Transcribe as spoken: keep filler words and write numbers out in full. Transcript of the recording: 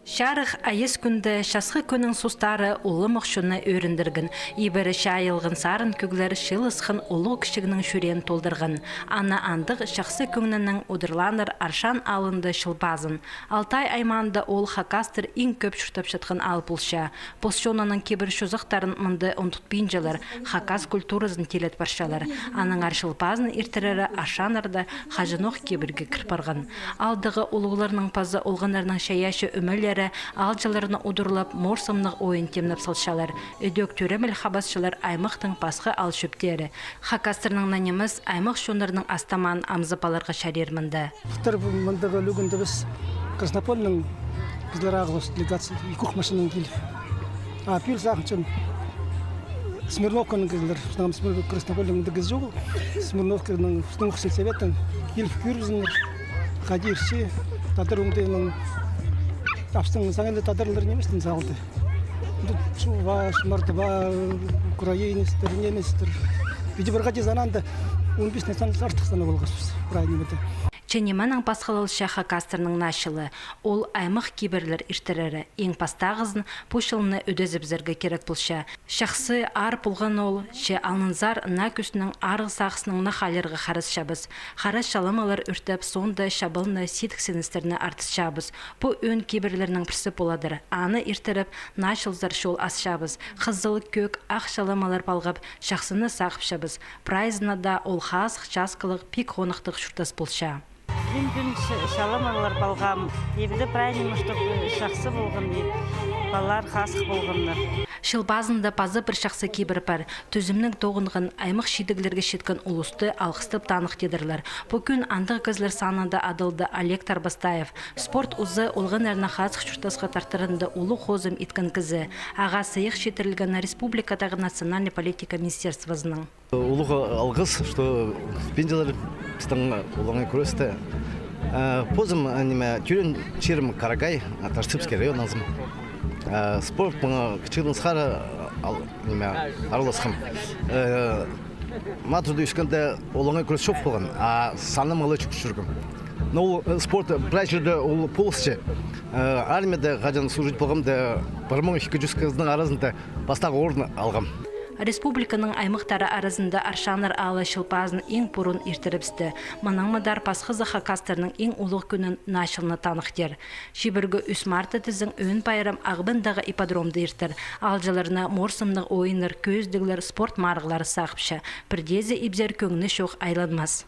Чарых айас кӱнде часхы кӱннің сустары улуғ чонны ӧріндірген. Ибіре чайылған сарын кӧглер чыылысхан улуғ-кічігнің чӱреен толдырған. Ана андағ чахсы кӧңнінең удурлааннар Аршан аалында Чыл пазын. Алтай аймаанда ол хакастар иң кӧп чуртапчатхан аал полча. Пос чонының кибір чозахтарын мында ундутпинчалар, хакас культуразын тилет парчалар. Аннаңар Чыл пазын иртірері аршаннарда хаҷанох кибірге кір парған. Аалдағы улуғларның паза олғаннарның чайаачы ӧмелері аалҷыларны удурлап, морсымнығ ойын тимнеп салчалар. Ідӧк тӧреміл хабасчалар аймахтың пасха аал чӧптері. Хакастарның на нимес, аймах чоннарның ас-тамаан амзап аларға чарир мында. Пылтыр мындағ ӱлӱкӱнде піс Краснопольның кізілер ағылыс делегация, ікі-ӱс машинанаң киліп. А пӱӱл сағынчам, Смирновканың кізілер, пістің Смирнов-, Краснопольның мында кізі чоғыл. Смирновканың, пістің ох сельсоветтің киліп кӧрібізіңер. Хайди иртче, тадар оңдайынаң, абыстың саңай ла тадарлар нимес тіп салды. Тува, мордва, украинецтер, немецтер. Піди пір хати санаанда, он пис национальность артых санап алғабыс прай нимеде. Че нименең пасхалалча хакастарның Наа чылы? Ол аймах кибірлер иртірері. Иң пастағызын, пу чылны ӧдезібізерге кирек полча. Чахсы аар полған ол, че алнынзар наа кӱстің арығ сағыснаң наа халирға харасчабыс. Хара чаламалар ӱртеп, соонда чабалны, сидіксіністерні артысчабыс. Пу ӧӧн кибірлернің пірсі поладыр. Аны иртіріп, Наа чылзар чол асчабыс. Хызыл, кӧк, ах чаламалар палғап, чахсыны сағыпчабыс. Прайзына даа ол хазых часкалығ, пик хонахтығ чуртас полча. Мин пӱӱн ча-, чаламалар палғаам. Ибде прай ниме, чтоб чахсы полған, и палалар хазых полғаннар. Чыл пазында паза пір чахсы кибір пар. Тӱзімнең тоғынған, аймах чидіглерге читкен улусты алғыстап таныхтидырлар. Пу кӱн андағ кізілер санында адалды Олег Тарбастаев. Спорт узы олғаннарны хазых чуртасха тартырында улуғ хозым иткен кізі. Ағаа сыйых читірілген республикадағы национальнай политика министерствозының. Улуғ алғыс, что пинчелер пістің олаңай кӱресте. Э, позым, э, ниме, тӧреен чирім Карагай, э, Таштыпский район азым. Э, спорт маңа кічігдең сығара, э, ал-, ниме, араласхам. Э, ма турда ӧскенде олаңай кӱрес чох полған, а саным алай чох чӧргем. Но ол, э, спорт, э, прай чирде ол полысча. Э, армияда хаҷан служить полғам даа, пір муң ікі чӱс кізінің аразында пастағы орын алғам. Республиканың аймахтары аразында Аршаннар аалы Чыл пазын иң пурун иртірібісті. Мынаң мындар пасхазы хакастарның иң улуғ кӱнін, Наа чылны таныхтир. Чибіргі ӱс мартта тізең ӧӧн пайрам Ағбандағы ипподромда иртер. Аалҷыларны морсымнығ ойыннар, кӧзідіглер, спорт марығлары сағыпча. Пірдеезі ибзер кӧңні чох айланмас.